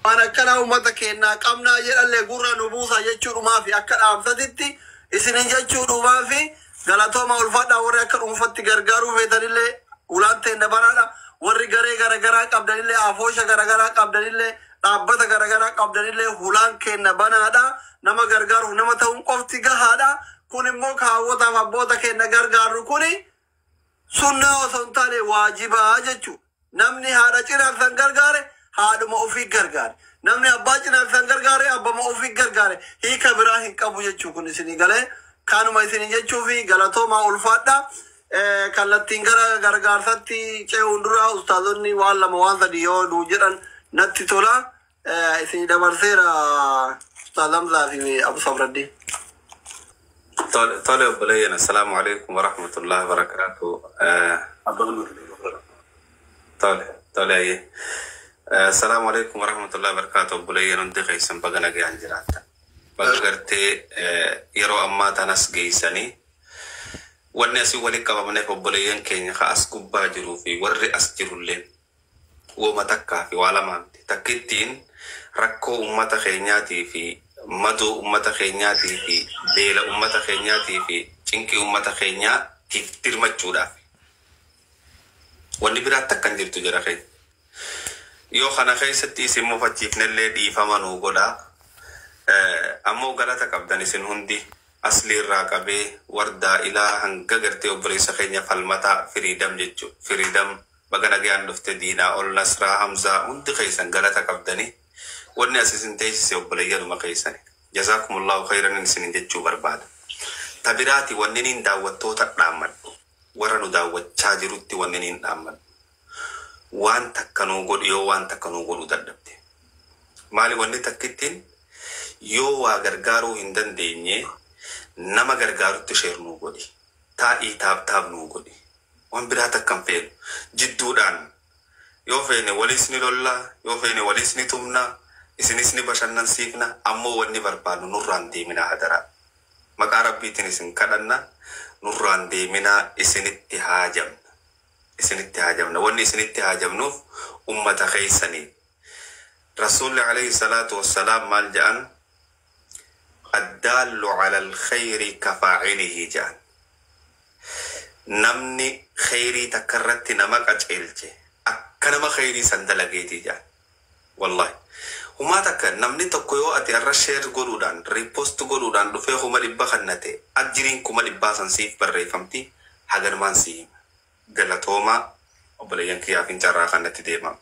Waan akkanaa uummata keenyaa qabnaa jedhallee gurra nu buusa jechuudhumaa fi akka dhaamsatitti isinin jechuudhumaa fi galatooma, ulfaadhaa. Warri akka dhuunfatti gargaaruu feetanillee ulaan teenna banaadha. Warri garee garagaraa qabdanillee, afoosha garagaraa qabdanillee, dhaabbata garagaraa qabdanillee hulaan keenna banaadha. Nama gargaaruuf nama ta'uun qofti gahaadha. Kun immoo kaawwotaaf abboota keenya gargaarru kuni sunnaa osoo hin taane waajibaa jechuudha. Namni haadha cinaaf gargaare haadhuma ofii gargaare. Namni abbaa cinaaf gargaare abbama ofii gargaare. Hiika biraa hin qabu jechuu kun isinii galee kanuma isinii jechuu fi galatoomaa, ulfaadha. Kallattiin gara gargaarsatti ce'uun dura ustaazonni waan lama waan sadi yoo nuu jedhan natti tola. Isinii dabarseera, Ustaaz Hamzaa fi Abu Sabraddiin. Tole tole obboleeyyan, assalaamu alaikum warahmatullahi wabarakaatu. Tole tole ayyee. Assalaamu alaikum warahmatullahi wabarakaatu. Obboleeyyan, hundi keessan baga nagayaan jiraattan. Baga gartee yeroo ammaa tanas geessanii. Wanni asii walitti qabamneef, obboleeyyan keenya ka as gubbaa jiruu fi warri as jirulleen, wooma takkaa fi waa lamaa miti. Takkittiin rakkoo uummata keenyaatii fi madoo uummata keenyaatii fi beela uummata keenyaatii fi cinqii uummata keenyaatiif dirmachuudhaaf. Wanni biraa takka hin jirtu jira keenya. Yoo kana keessatti isin mufachiifnellee dhiifama nuu godhaa. Ammoo galata qabdan isin hundi, asli irraa qabee wardaa ilaa hanga gartee obboleessa keenya Falmataa Freedom jechuudha. Freedom, baga nagayaan dhufte. Diinaa ol, Nasraa, Hamzaa, hundi keessan galata qabdanii. Wanni as isin teessise obboleeyyanuma keessani. Jazaakumullahu khayran isinin jechuu barbaada. Ta biraati wanni niin daawwattoota dhaammadhu. Warra nu daawwachaa jirutti wanni niin dhaammadhu. Waan takka nuu godhu yoo waan takka nuu godhuu dadhabde. Maali wanni takkittiin? Yoo waa gargaaruu hin dandeenye, nama gargaarutti share nuu godhi. Taa'ii tap tap nuu godhi. Waan biraa takka hin feenu. Jidduudhaan yoo feene waliis ni lollaa, yoo feene waliis ni tumnaa, isinis ni bashannansiifna, ammoo wanni barbaannu nurraan deeminaa hadaraa. Maqaa Rabbiitiin isin kadhanna, nurraan deeminaa, isinitti haajamna. Isinitti haajamna. Wanni isinitti haajamnuuf ummata keessanii. Rasuulli alayhi salaatu wassalaam maal jedhan? "Addaallu ala alkhayri kafaa'ilihi" jedhan. Namni khayrii takka irratti nama qaceelche akka nama khayrii san dalageetii jedhan. Wallahi. Humaa takka namni tokko yoo ati irra share godhuudhaan, repost godhuudhaan dhufee 100,000 kannate, ajjiriin 100,000 san siif barreeffamti, haganumaan si hima. Galatoomaa obboleeyyan kiyyaaf hin carraa kanatti deema.